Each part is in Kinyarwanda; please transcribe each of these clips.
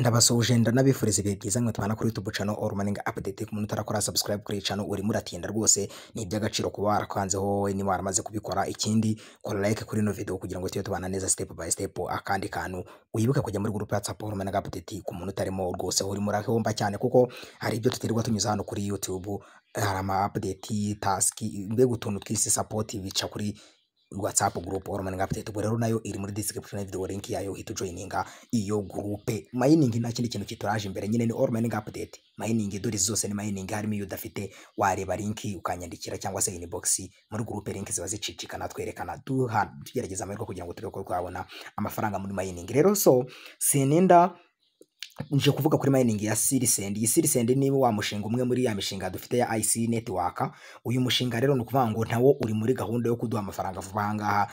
Ndabasuhuje, ndanabifuriza ibihe byiza mwe tubana kuri YouTube channel All Morning Update. Ku muntu utarakora subscribe kuri iyi channel, urimo uratinda rwose. Ni iby'agaciro kuba warakanzeho niba waramaze kubikora. Ikindi, kora like kuri ino video kugira ngo tujye tubana neza step by step. Akandi kantu, wibuke kujya muri group ya WhatsApp All Morning Update. Ku muntu utarimo rwose, urimo urahomba cyane, kuko hari ibyo tutirwa tunyuza hano kuri YouTube. Hari ama update, task, mbega utuntu twisi support bica kuri WhatsApp group All Morning Update. Ubwo rero nayo iri muri description ya video, link yayo, uhita ujoininga iyo group. Mining nta kindi kintu kituraje imbere nyine, ni All Morning Update mining. Dore zose ni mining, harimo iyo udafite wareba link ukanyandikira cyangwa se inbox muri group. Link ziba zicicikana, twerekana duha tugerageza amahirwe kugira ngo turebe ko twabona amafaranga muri mining. Rero so sininda, nje kuvuga kuri mining ya Sirisend. Iyi Sirisend ni wa mushinga umwe muri ya mishinga dufite ya IC Network. Uyu mushinga rero ni ukuvuga ngo nawo uri muri gahunda yo kuduha amafaranga vuba aha ngaha,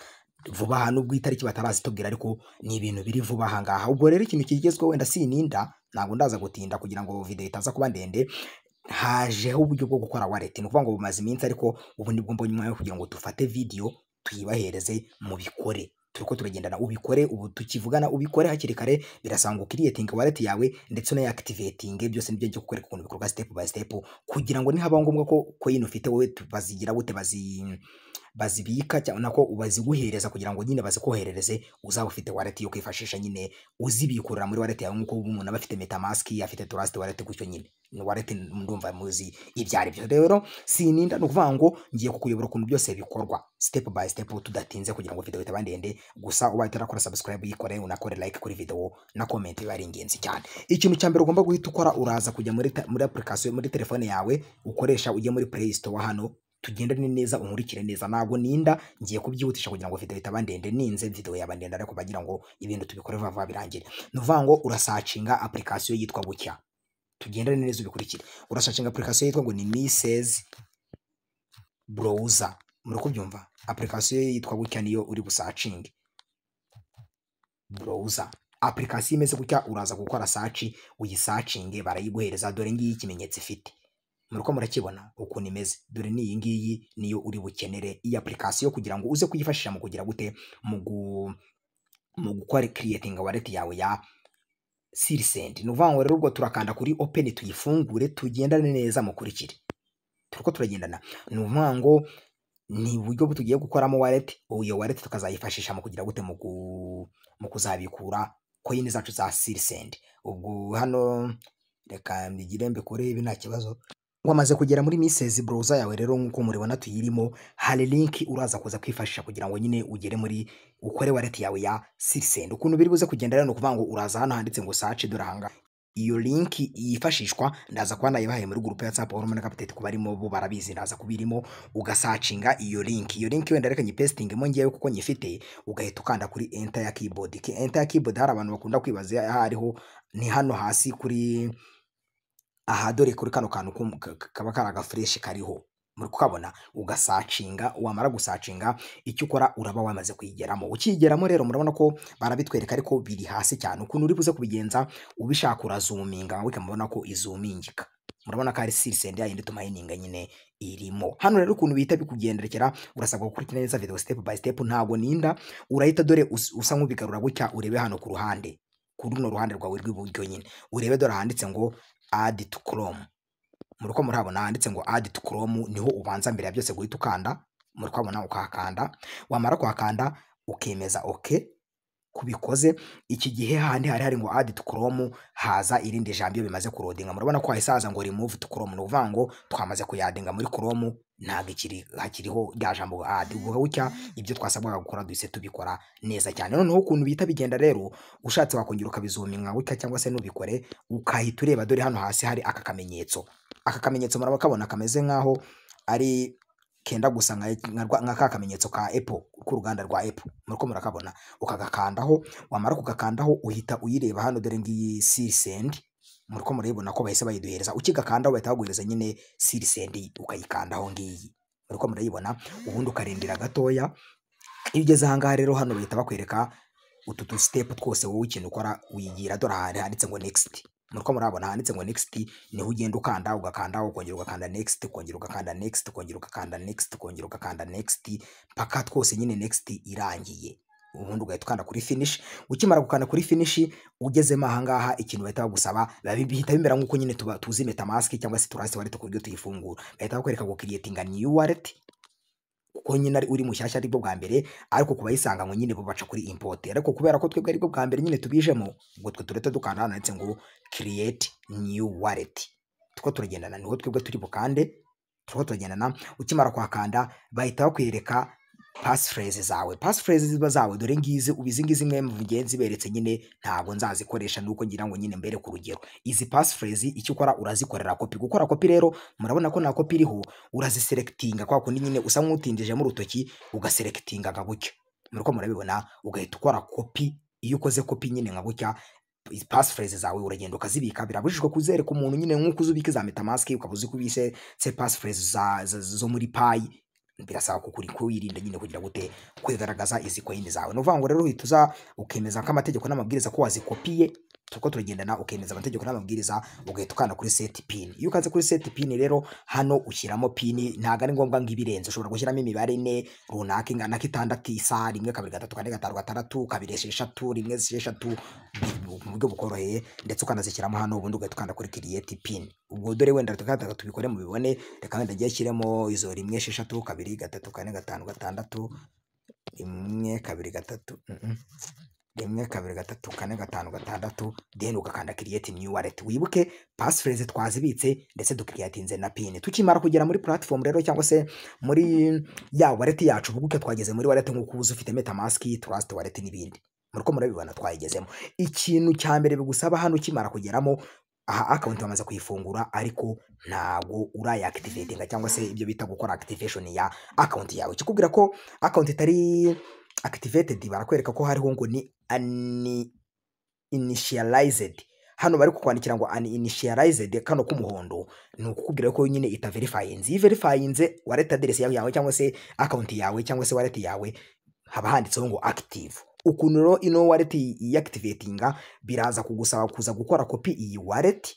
vuba aha, nubwo itariki batarazitubwira, ariko ni ibintu biri vuba aha ngaha. Ubwo rero ikintu kigezweho, wenda sininda, ntabwo ndaza gutinda kugira ngo video itaza kuba ndende, hajeho uburyo bwo gukora wallet. Ni ukuvuga ngo bumaze iminsi, ariko ubu nibwo mbonye umwanya kugira ngo dufate video tuyibahereze mubikore. Turiko turagendana, ubikore ubu tukivugana, ubikore hakiri kare. Birasaba ngo creating wallet yawe ndetse unayi activating. Byose nibyo ngiye kukwereka ukuntu bikorwa step by step, kugira ngo nihaba ngombwa ko coin ufite wowe bazigira gute, bazibika cyangwa nako baziguhereza, kugira ngo nyine bazikoherereze, uzaba ufite wallet yo kwifashisha nyine uzibikurira muri wallet yawe, nk'uko ubu umuntu aba afite MetaMask, afite Trust Wallet, gutyo nyine. Ni wallet, ndumva muzi ibyo ari byo. Rero sininda, ni ukuvuga ngo ngiye kukuyobora ukuntu byose bikorwa step by step, tudatinze kugira ngo video itaba ndende. Gusa ubaye utarakora subscribe, yikore, unakore like kuri video na comment, biba ari ingenzi cyane. Ikintu cya mbere ugomba guhita ukora, uraza kujya muri application muri telefone yawe ukoresha, ujye muri Play Store hano. Tugendane neza, unkurikire neza, ntabwo ninda, ngiye kubyihutisha kugira ngo video itaba ndende. Ninze video yaba ndende, ariko bagira ngo ibintu tubikore vuba vuba birangire. Ni ukuvuga ngo urasearchinga application yitwa gutya. Tugendane neza, ubikurikire. Urasearchinga application yitwa ngo ni Mises Browser. Muri kubyumva? Application yitwa gutya niyo uri busearchinge, browser. Application imeze gutya, uraza gukora search, uyisearchinge, barayiguhereza. Dore ngiyi, ikimenyetso ifite, muriko murakibona ukuntu imeze. Dore ni iyi ngiyi, niyo uri bukenere iyi application kugira ngo uze kuyifashisha mu kugira gute, mu gukora creating wallet yawe ya Sirisend. Ni ukuvuga ngo rero ubwo turakanda kuri open, tuyifungure. Tugendane neza, mukurikire, turiko turagendana. Ni ukuvuga ngo ni uburyo tugiye gukoramo wallet. Iyo wallet tukazayifashisha mu kugira gute, mu kuzabikura coin zacu za Sirisend. Ubwo hano reka mbigire, mbikore ibi, nta kibazo. Wamaze kugera muri Mises Browser yawe rero, nk'uko muribona tuyirimo, hari link uraza kuza kwifashisha kugira ngo nyine ugere muri ukore wallet yawe ya Sirisend. Ukuntu biri buze kugenda rero, ni ukuvuga ngo uraza hano handitse ngo search. Dore ahanga iyo link yifashishwa, ndaza kuba nayibahaye muri group ya WhatsApp All Morning Update. Kuba arimo bo barabizi, ndaza kubirimo. Ugasearchinga iyo link. Iyo link wenda reka nyipastingemo ngewe kuko nyifite. Ugahita ukanda kuri enter ya keyboard. Enter ya keyboard, hari abantu bakunda kwibaza aho ariho, ni hano hasi kuri aha. Dore kuri kano kantu kaba kari agaflèche kariho, muri kukabona. Ugasearchinga, wamara gusearchinga, icyo ukora uraba wamaze kuyigeramo. Ukiyigeramo rero, murabona ko barabitwereka, ariko biri hasi cyane. Ukuntu uri buze kubigenza, ubishaka urazoominga, mubona ko izoomingika. Murabona ko ari Sirisend yayindi tumininga nyine irimo hano. Rero ukuntu bihita bikugendekera, urasabwa gukurikira neza video step by step, ntabwo ninda. Urahita dore usa nk'ubigarura gutya, urebe hano ku ruhande, kuri runo ruhande rwawe rw'iburyo nyine, urebe dore handitse ngo "Add to Chrome". Muriko murabona handitse ngo "Add to Chrome", niho ubanza mbere ya byose guhita ukanda. Muri kubabona, ukahakanda. Wamara kuhakanda, ukemeza okay kubikoze. Iki gihe handi hari ngo "Add to Chrome", haza irindi jambo iyo bimaze kuloadinga. Murabona ko hahise haza ngo "Remove to Chrome". Ni ukuvuga ngo twamaze kuyaddinga muri Chrome, ntabwo ikiri hakiriho rya jambo add. Ubwo gutya ibyo twasabwaga gukora duhise tubikora neza cyane. Noneho ukuntu bihita bigenda rero, ushatse wakongera ukabizoominga gutya, cyangwa se nubikore, ukahita ureba dore hano hasi hari aka kamenyetso. Aka kamenyetso murabakabona, kameze nkaho ari kenda gusa nka ka kamenyetso ka Apple, k'uruganda rwa Apple. Muriko murakabona? Ukagakandaho. Wamara kugakandaho, uhita uyireba hano. Dore ngiyi Sirisend, muriko murayibona ko bahise bayiduhereza. Ukigakandaho bahita baguhereza nyine Sirisend, ukayikandaho. Ngiyi, muriko murayibona. Ubundi ukarindira gatoya. Iyo ugeze ahangaha rero, hano bahita bakwereka utu tu step twose. Wowe ikintu ukora, wigira dore ahantu handitse ngo "Next". Muriko murabona handitse ngo "Next", niho ugenda ukanda, ugakanda, ukongera ugakanda next, ukongera ugakanda next, ukongera ugakanda next, ukongera ugakanda next, mpaka twose nyine next irangiye. Ubundi ugahita ukanda kuri finish. Ukimara gukanda kuri finish, ugezemo ahangaha, ikintu bahita bagusaba bihita bimera nk'uko nyine tuba tuzi MetaMask cyangwa se Trust Wallet ku buryo tuyifungura. Bahita bakwereka ngo creating a new wallet, kuko nyine ari uri mushyashya, aribwo bwa mbere. Ariko ku bayisanga ngo nyine bo baca kuri import, ariko kubera ko twebwe aribwo bwa mbere nyine tubijemo, ubwo twe turete dukanda hano handitse ngo create new wallet. Tuko turagendana? Niho twebwe turi bukande, turiko turagendana. Ukimara kuhakanda, bahita bakwereka passphrase zawe. Passphrase ziba zawe dore ngizi. Ubu izi ngizi mwe mugenzi beretse nyine ntabwo nzazikoresha, nuko ngira ngo nyine mbere ku rugero. Izi passphrase icyo ukora, urazikorera copy. Gukora copy rero, murabona ko nta copy iriho. Uraziselectinga kwa kundi nyine usa nk'utindijemo urutoki, ugaselectinga nka gutya, muriko murabibona, ugahita ukora copy. Iyo ukoze copy nyine nka gutya, passphrase zawe uragenda ukazibika. Birabujijwe kuzereka umuntu nyine, nk'uko uzi ubika za MetaMask, ukaba uzi ko ubise se passphrase zo muri Pi. Birasaba kukuri kuyirinda nyine kugira gute, kwigaragaza izi coin zawe. Ni ukuvuga ngo rero uhita uza ukemeza ko amategeko n'amabwiriza ko wazikopiye, turiko turagendana? Ukemeza amategeko n'amabwiriza, ugahita ukanda kuri set pin. Iyo ukanze kuri set pin rero, hano ushyiramo pin. Ntabwo ari ngombwa ngo ibirenze, ushobora gushyiramo imibare ine runaka ingana k'itandatu isa 1, 2, 3, 4, 5, 6, 2, 6, 1, 6, mu buryo bukoroheye, ndetse ukanazishyiramo hano. Ubundi ugahita ukanda kuri create pin. Ubwo dore wenda tukataka tubikore mubibone. Reka wenda ngiye shyiremo izo 1, 6, 2, 3, 4, 5, 6, 1, 2, 3, 1, 2, 3, 4, 5, 6, then ugakanda create new wallet. Wibuke passphrase twazibitse, ndetse ducreatinze na pin. Tukimara kugera muri platform rero, cyangwa se muri ya wallet yacu, ubwo twageze muri wallet nk'uko uzi ufite MetaMask, Trust Wallet n'ibindi, muriko murabibona, twayigezemo. Ikintu cya mbere bigusaba hano ukimara kugeramo aha, account bamaze kuyifungura ariko ntabwo urayactivatinga, cyangwa se ibyo bita gukora activation ya account yawe. Kikubwira ko account itari activated, barakwereka ko hariho ngo ni uninitialized. Hano bari kukwandikira ngo uninitialized, kano k'umuhondo, ni ukukubwira ko nyine ita verifyinze. Iyo verifyinze wallet address yawe cyangwa se account yawe cyangwa se wallet yawe, haba handitseho ngo active. Ukuntu rero ino wallet yactivatinga, biraza kugusaba kuza gukora copy iyi wallet,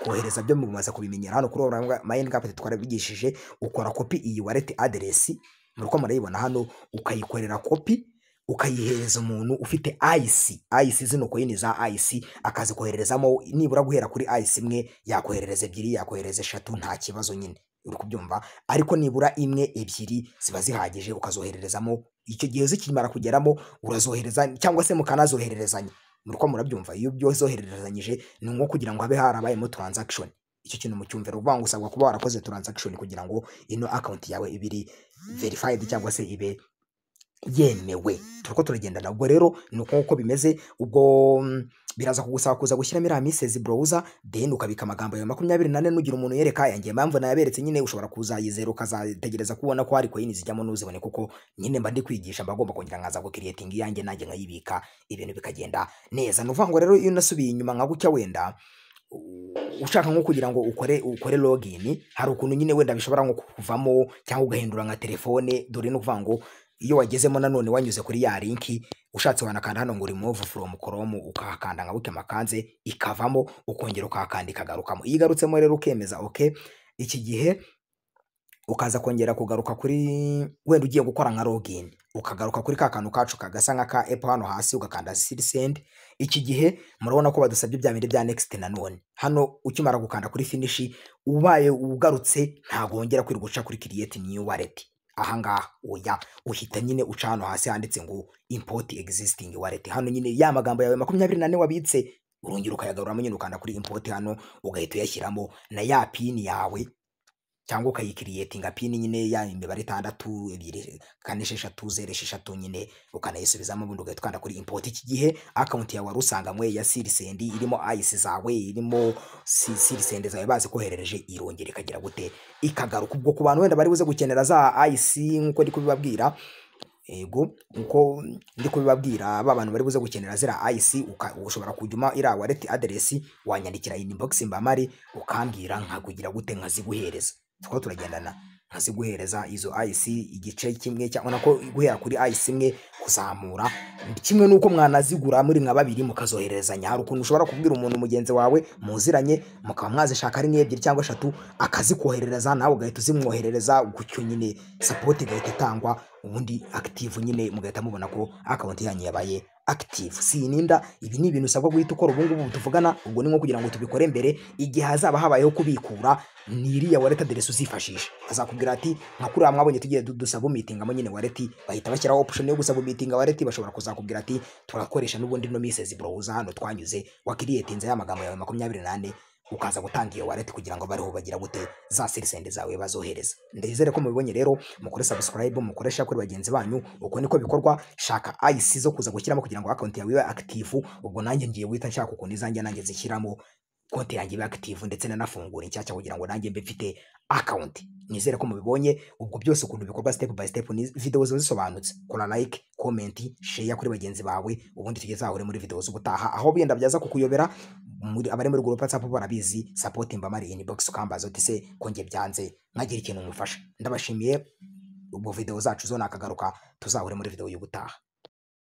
kohereza byo mumaze kubimenyera hano kuri Minecraft, twarabigishije. Ukora copy iyi wallet address, muriko murayibona hano, ukayikorera copy, ukayihereza umuntu ufite IC, IC zino coin za IC, akazikohererezamo nibura guhera kuri IC imwe. Yakoherereza ebyiri, yakoherereza eshatu, nta kibazo nyine, uri kubyumva? Ariko nibura imwe, ebyiri ziba zihagije, ukazohererezamo. Icyo gihe zikimara kugeramo, urazohereza cyangwa se mukanazohererezanya, muriko murabyumva? Iyo byozohererezanyije ni nko kugira ngo habe harabayemo transaction. Icyo kintu mucyumvira, uvuga ngo usabwa kuba warakoze transaction kugira ngo ino account yawe ibe iri verified cyangwa se ibe yemewe. Turiko turagendana? Ubwo rero ni uko nguko bimeze. Ubwo biraza kugusaba kuza gushyiramo iriya Mises Browser, then ukabika amagambo yawe 24. Nugira umuntu yereka yanjye impamvu nayaberetse nyine, ushobora kuzayizera, ukazategereza kubona ko hari coin zijyamo ntuzibone, kuko nyine mba ndi kwigisha, mba ngomba kongera nkaza gu creating iyanjye, nanjye nkayibika, ibintu bikagenda neza. Ni ukuvuga ngo rero iyo unasubiye inyuma nka gutya, wenda ushaka nko kugira ngo ukore login, hari ukuntu nyine wenda bishobora nko kuvamo cyangwa ugahindura nka telefone. Dore ni ukuvuga ngo iyo wagezemo nanone wanyuze kuri ya link, ushatse wanakanda hano ngo remove from Chrome, ukahakanda nka gutya makanze, ikavamo, ukongera ukahakanda ikagarukamo. Iyo igarutsemo rero ukemeza okay. Iki gihe ukaza kongera kugaruka kuri, wenda ugiye gukora nka login, ukagaruka kuri ka kantu kacu kagasa nka ka Apple hano hasi, ugakanda send. Iki gihe murabona ko badusabye bya bindi bya next nanone. Hano ukimara gukanda kuri finish, ubaye ugarutse, ntabwo wongera kwirirwa uca kuri create new wallet ahangaha, oya. Uhita nyine uca hano hasi handitse ngo import existing wallet. Hano nyine ya magambo yawe 24 wabitse urongera ukayagaruramo nyine, ukanda kuri import hano, ugahita uyashyiramo na ya pin yawe, cyangwa ukayicreatinga pin nyine, ya imibare 6, 2, 4, 6, 0, 6 nyine, ukanayisubizamo, ubundi ugahita ukanda kuri import. Iki gihe account yawe wari usanganywe ya SealSend, irimo IC zawe, irimo SealSend zawe bazi koherereje, irongera ikagira gute? Ikagaruka. Ubwo ku bantu wenda bari buze gukenera za IC, nk'uko ndi kubibabwira, ego, nkuko ndi kubibabwira, ba bantu bari buze gukenera zira IC, ushobora kujyuma iriya wallet address, wanyandikira inbox mbamari, ukambwira, nkakugira gute? Nkaziguhereza. Tukaba turagendana? Nkaziguhereza izo IC, igice kimwe cyangwa nako guhera kuri IC imwe kuzamura. Kimwe nuko mwanazigura muri nka babiri mukazohererezanya. Hari ukuntu ushobora kubwira umuntu mugenzi wawe muziranye, mukaba mwazishaka ari nk'ebyiri cyangwa eshatu, akazikoherereza, nawe ugahita uzimwoherereza gutyo nyine, support igahita itangwa. Ubundi active nyine, mugahita mubona ko account yanyu yabaye active. Sininda, ibi ni ibintu usabwa guhita ukora ubu ngubu tuvugana. Ubwo ni nko kugira ngo tubikore mbere, igihe hazaba habayeho kubikura, ni iriya wallet address uzifashisha. Azakubwira ati nka kuriya mwabonye tugiye dusubmittingamo nyine wallet, bahita bashyiraho option yo gusubmittinga wallet. Bashobora kuzakubwira ati turakoresha n'ubundi no Mises Browser hano twanyuze, wacreatinze ya magambo yawe 24, ukaza gutanga iyo wallet kugira ngo bariho bagira gute za SealSend zawe bazohereza. Ndizere ko mubibonye rero. Mukore subscribe, mukore share kuri bagenzi banyu. Uko niko bikorwa. Shaka IC zo kuza gushyiramo kugira ngo account yawe ibe active. Ubwo nanjye ngiye guhita nshaka ukuntu izanjye nanjye zishyiramo, konti yanjye ibe active, ndetse nanafungura inshyashya kugira ngo nanjye mbe mfite account. Nizere ko mubibonye. Ubwo byose ukuntu bikorwa step by step, ni video ziba zisobanutse. Kora like, comment, share kuri bagenzi bawe, ubundi tugeze aho muri video z'ubutaha. Aho benda byaza kukuyobera, muri abari muri group WhatsApp barabizi, support mbamari inbox, ukambaza uti se ko njye byanze, nkagira ikintu mufasha. Ndabashimiye. Ubwo video zacu zo nakagaruka, tuzahure muri video y'ubutaha.